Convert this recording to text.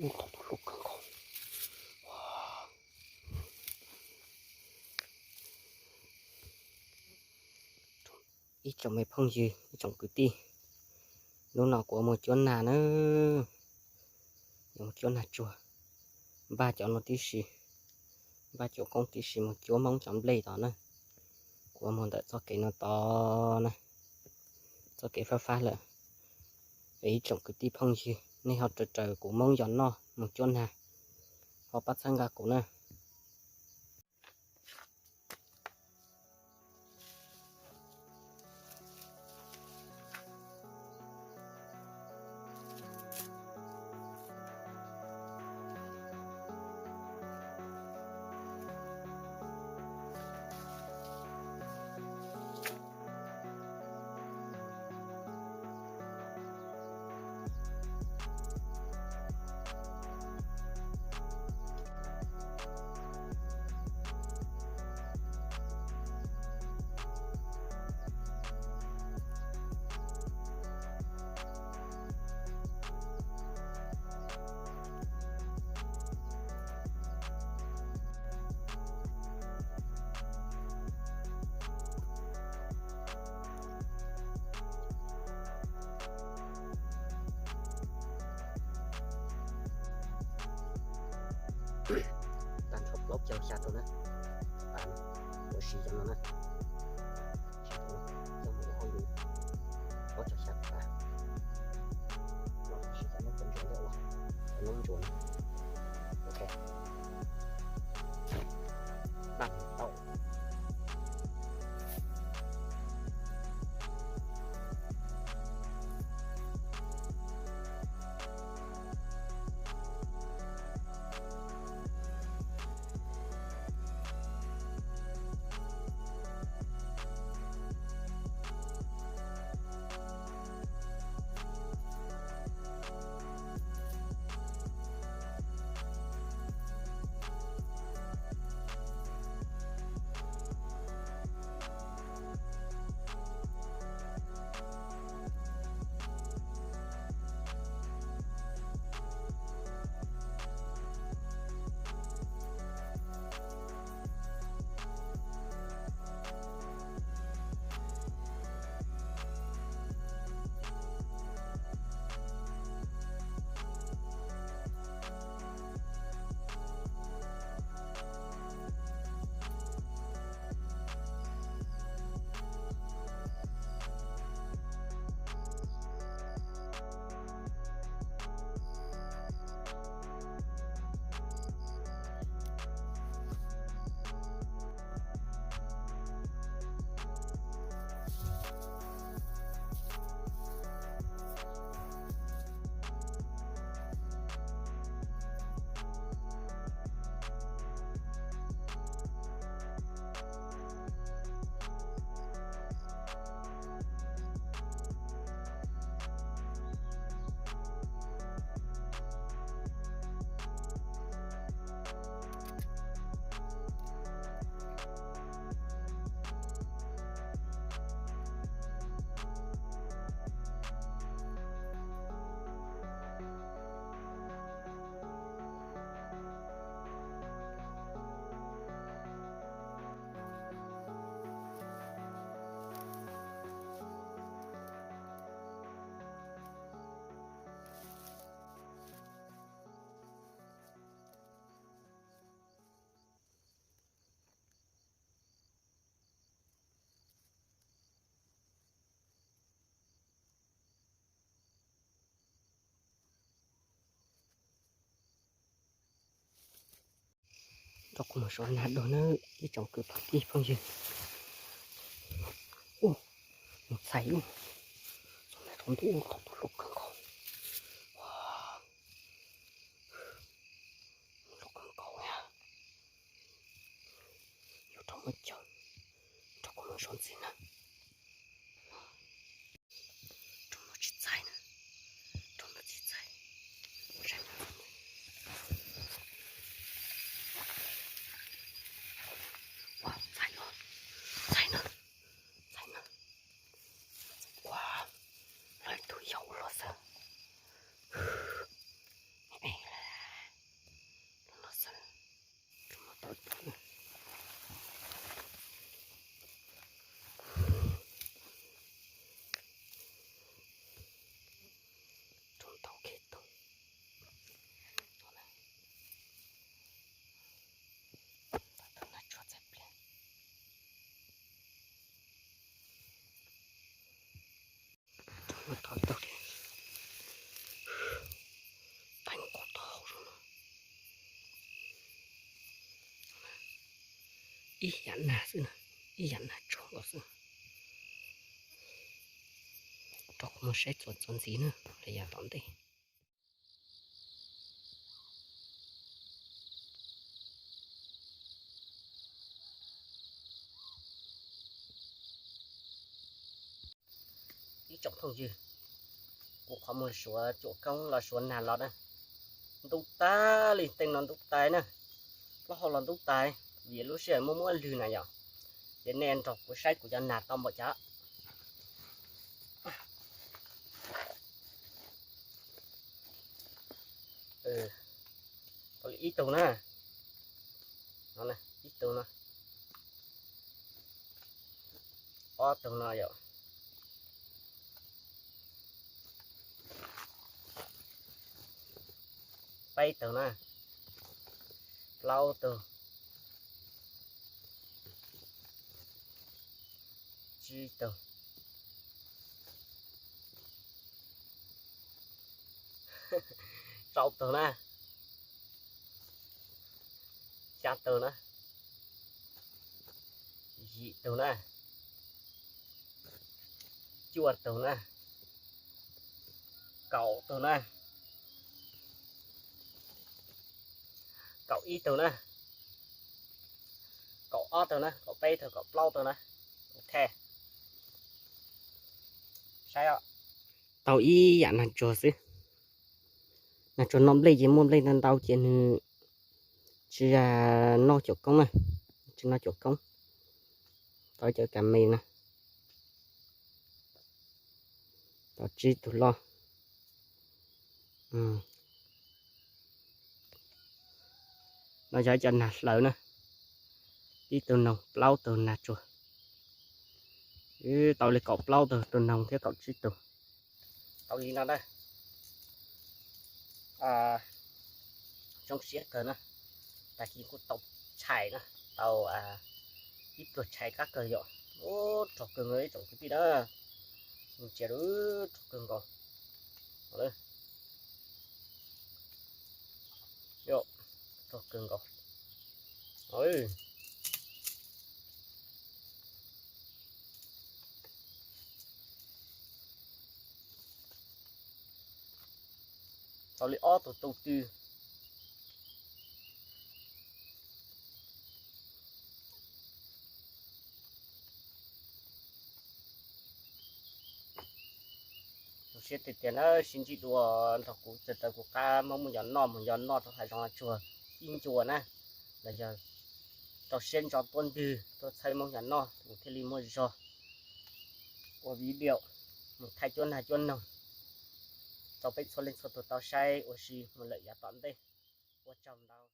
Ub, qhov tus hluas kawg nkaus. Ib tsoom me phooj ywg, ib tsoom kwv tij, hnub no kuv ua mus cuab nag na, mus cuab nag tsuag, npaj cov no tib si, npaj cov koob tib si mus cuab Hmoob cov nplej tod na. Kuv ua mus ntawm txoj kev no tod na, txoj kev fab fab lawm. Ib tsoom kwv tij phooj ywg, nej ho raws raws kuv Hmoob yos noj mus cuab nag, ho pab txhawb nqa kuv na. Tag nrho plaub caug xya rau na, ua si cov no na, coj mus ua hauj lwm plaub caug xya rau na, no ua si cov noob ntsuav ntawm ua, cov noob ntsuav na, ok, npaj tau. Rau kuv mus sov nag dua nawb ib tsoom kwv tij phooj ywg. Ub, mus txhais ub, txog nag tsaus ntuj ub qhov tus hluas kawg nkaus. Hluas kawg nkaus na. Yuav rau muab cog, rau kuv mus sov ntxiv na. Rau no tsis txhais na, rau no tsis txhais. Ua txhais no, txhais na, txhais na. Ua, lawv tus yau los xwb. Ib yam nag xwb, ib yam nag tsuag nkaus xwb. Rau qhov muaj saib txuas txuas ntxiv na, los yav tom ntej. Ib tsoom phooj ywg, kuv qhov muag suav cuam koob los suav nag los na, ntub tag li, teej no ntub tas na, plaub hau los ntub tas, vim lub sij hawm muaj muab lwg na yom. Ces nej nrog kuv saib kuv cov nag tau npaum cas. Tau li ib tug na, ib tug no, ob tug no yom, peb tug na, plaub tug, tsib tug, rau tug na, xya tug na, yim tug na, cuaj tug na, kaum tug na, kaum ib tug na, kaum ob tug na, kaum peb tug, kaum plaub tug na. Ok, saib os. Tau ib yam nag tsuag xwb. Nag tsuag noj nplej ces muaj nplej ntau ntau ces nws tsis noj cuam koob na, tsis noj cuam koob. Tau cov kas mes na, tau tsib tug loj. No yog cov nag hlaws na, ib tug noog plaub tug nag tsuag. Tau li kaum plaub tug, tug noog thiab kaum tsib tug. Tau li no na. Zoo siab kawg na. Tag kis kuj tau tshais na, tau ib pluag tshais qab kawg yom. Ub, rog kawg nkaus ib tsoom kwv tij na. Ntsia, rog kawg nkaus. Rog kawg nkaus. Tau li ob tug tub twg. Zoo siab tiag tiag na, sib ntsib dua nrog kuv txawv tawv kuv qab, Hmoob mus yos noj, mus yos noj rau hav zoov hav tsuag ib ncua na. Los yog rau siab ntso tuaj ntwg tuaj txhawb Hmoob yos noj, kuv thiaj li muaj zog ua video mus thaij cuab nag cuab noog rau peb txhua leej txhua tus tau saib. Ua si mus lawm yav tom ntej. Ua tsaug ntau.